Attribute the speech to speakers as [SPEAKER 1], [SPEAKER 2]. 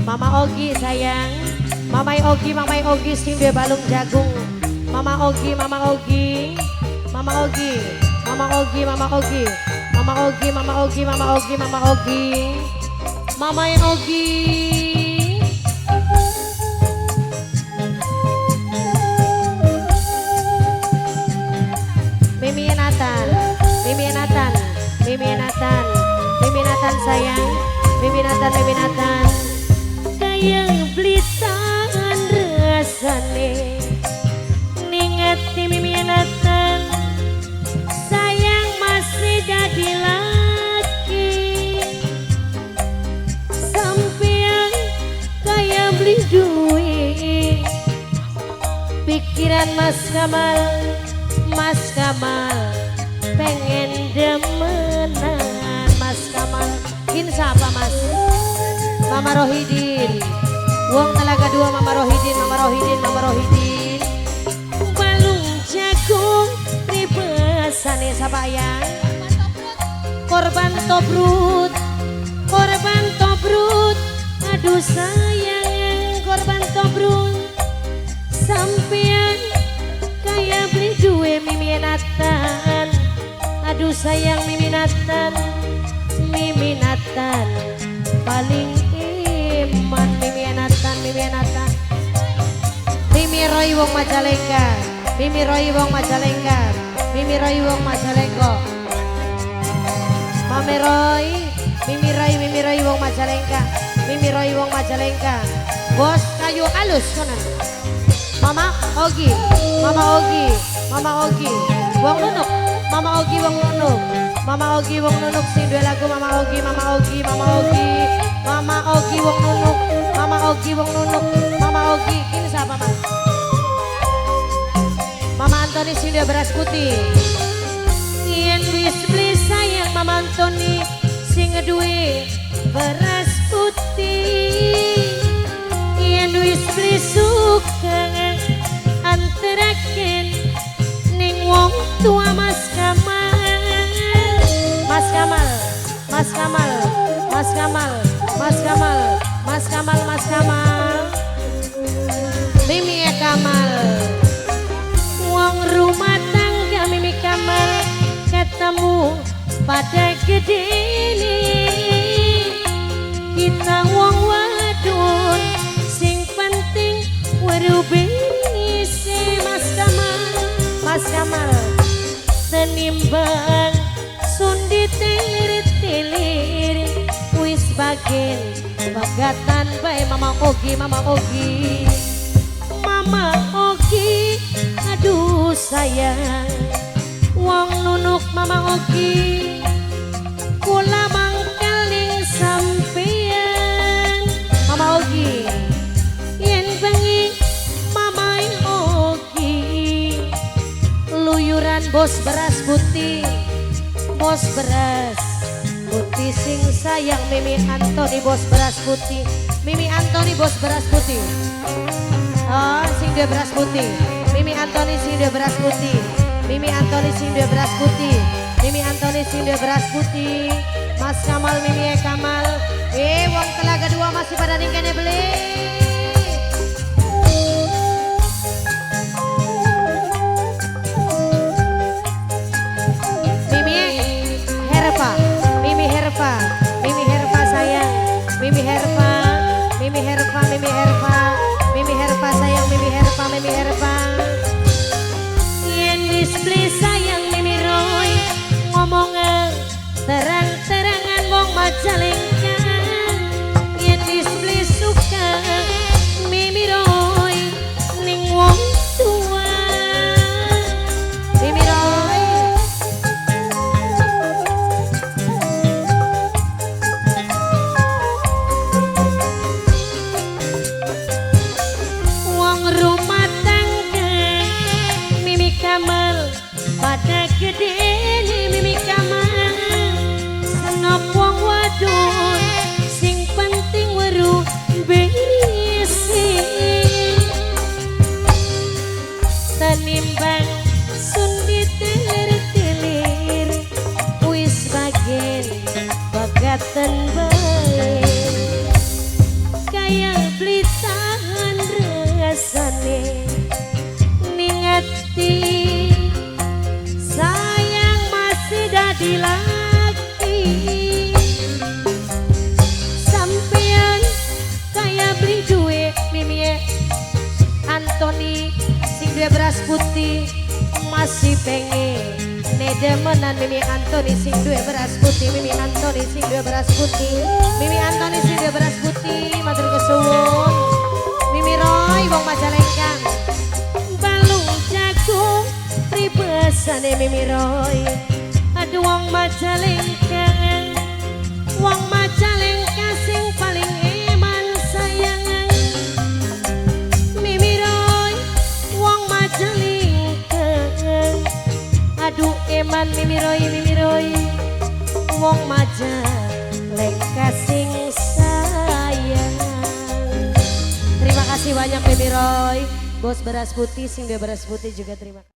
[SPEAKER 1] Mama Ogi sayang, Mamai Ogi, Mamai Ogi sing duwe balung jagung. Mama Ogi, Mama Ogi, Mama Ogi, Mama Ogi, Mama Ogi, Mama Ogi, Mama Ogi, Mama Ogi, Mama Ogi, Mamai Ogi. Mimi Nathan, Mimi Nathan, Mimi Nathan, Mimi Nathan sayang, Mimi Nathan, Mimi Nathan. Kayang blitan rasane ning ati Mimi Nathan, sayang masih dadi laki. Sampeyan kaya beli duit, pikiran Mas Kamal, Mas Kamal pengen demenan. Mas Kamal kin siapa Mas? Mama Rohidin, wong Telaga Dua. Mama Rohidin, Mama Rohidin, Mama Rohidin. Balung jagung ribesane sapa ya? Korban tobrut, korban tobrut, aduh sayang korban tobrut. Sampean kaya beli duwe Mimi Nathan, aduh sayang Mimi Nathan, Mimi Nathan paling iman. Mimi Nathan, Mimi Nathan, Mimi Roy wong Majalengka, Mimi Roy wong Majalengka, Mimi Roy wong Majalengka. Mami Roy, Mimi Roy, Mimi Roy wong Majalengka, Mimi Roy wong Majalengka. Bos kayu alus kono. Mama Ogi, Mama Ogi, Mama Ogi, wong nunuk, Mama Ogi wong nunuk, Mama Ogi wong nunuk sing duwe lagu. Mama Ogi, Mama Ogi, Mama Ogi, Mama Ogi wong nunuk, Mama Ogi wong nunuk, Mama Ogi. Ini siapa Mas? Mama Antoni sing duwe beras putih. Yen wis beli sayang Mama Antoni sing duwe beras putih. Yen wis beli suka anteraken ning wong tua Mas Kamal. Mas Kamal, Mas Kamal, Mas Kamal, Mas Kamal, Mas Kamal, Mas Kamal, Mimi Kamal. Wong rumah tangga Mimi Kamal ketemu pada gedene. Kita wong wadon sing penting weru benise. Mas Kamal, Mas Kamal tenimbang sundi tilir-tilir wis bagen bagatan bae. Mama Ogi, Mama Ogi, Mama Ogi, aduh sayang wong nunuk. Mama Ogi kula mangkeling sampeyan. Mama Ogi yen bengi Mama Ogi luyuran bos beras putih, bos beras putih sing sayang. Mimi Antoni bos beras putih, Mimi Antoni bos beras putih. Oh sing duwe beras putih, Mimi Antoni sing duwe beras putih, Mimi Antoni sing duwe beras putih, Mimi Antoni sing duwe beras putih. Mas Kamal, Mimi Kamal. Wong Telaga Dua masih pada ning kene beli. Mimi Herva, Mimi Herva, Mimi Herva sayang, Mimi Herva, Mimi Herva, Mimi Herva, Mimi Herva sayang, Mimi Herva, Mimi Herva. Yen wis beli sayang Mimi Roy ngomongan terang-terangan wong Majalengka. Yen wis beli suka Mimi Roy ning wong tua. Mimi Roy. Wong rumah tangga Mimi Kamal pada gedene. Mimi Kamal senop wong wadon sing penting weru berisi. Tenimbang sundi tilir-tilir wis bagen bagaten bae. duwe beras putih masih pengen nedemenan. Mimi Antoni sing duwe beras putih, Mimi Antoni sing duwe beras putih, Mimi Antoni sing duwe beras putih, matur kesuwun. Mimi Roy wong Majalengka. Balung jagung pribasane Mimi Roy. Aduh wong Majalengka, wong Majalengka sing paling eman sayangan. Mimi Roy wong Majalengka. Aduh eman Mimi Roy, Mimi Roy wong Majalengka sing sayang. Terima kasih banyak Mimi Roy, bos beras putih sing beras putih juga terima kasih.